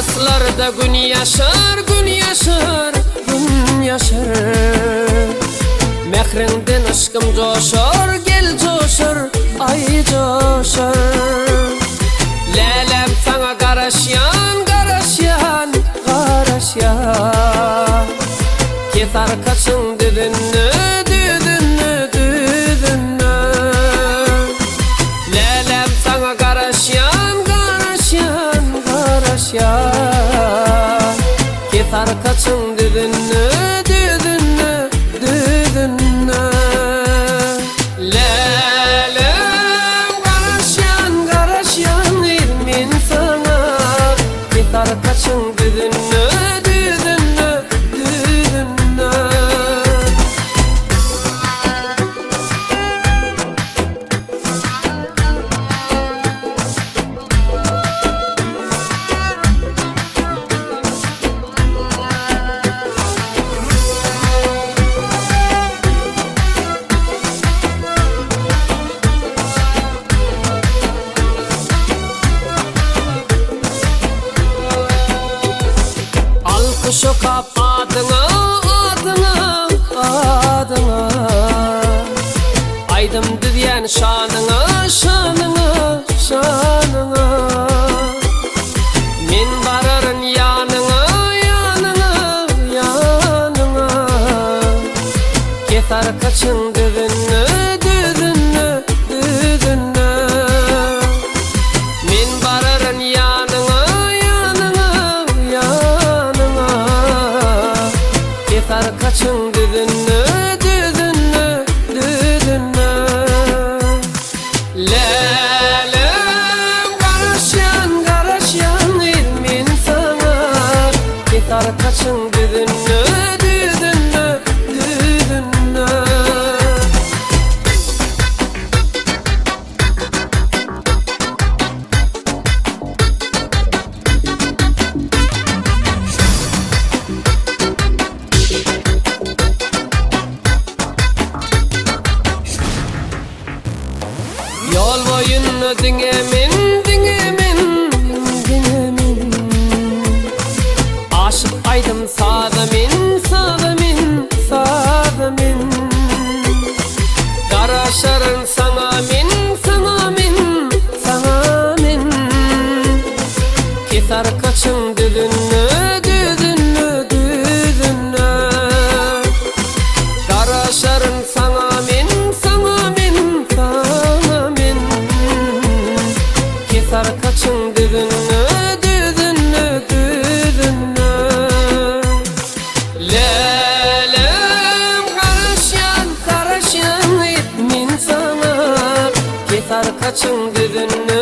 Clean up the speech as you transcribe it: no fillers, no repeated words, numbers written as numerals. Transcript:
Alyslarda gün ýaşar, gün ýaşar, gün ýaşar. Mähriňden yşkym joşar, gel joşar, aý joşar. Läläm saňa garaşýan, garaşýan, garaşýan. Kesarkaçyň düzünde, düzünde, düzünde. Läläm saňa garaşýan, garaşýan, garaşýan. Kesarkaçyň düzünde, düzünde, düzünde. Läläm garaşýan, garaşýan gyz men saňa. Kesarkaçyň düzünde, düzünde, düzünde. Alkyş okap adyňa, adyňa, adyňa. Aýdym düzýän şanyňa, şanyňa, şanyňa. Men bararyn ýanyňa, ýanyňa, ýanyňa. Kesarkaçyň düzünde, düzünde, düzünde. Men bararyn ýanyňa, ýanyňa, ýanyňa. Kesarkaçyň düzünde, düzünde, düzünde. Läläm garaşýan, garaşýan gyz men saňa. Kesarkaçyň düzünde, düzünde, düzünde. Ýol boýunda diňe men, diňe men, diňe men. Aşyk aýdym saza men, saza men, saza men. Garaşaryn saňa men, saňa men, saňa men. Kesarkaçyň düzünde, düzünde, düzünde. Garaşaryn saňa men, saňa men, saňa men. Kesarkaçyň düzünde, düzünde, düzünde. Läläm garaşýan, garaşýan men saňa. Kesarkaçyň düzünde.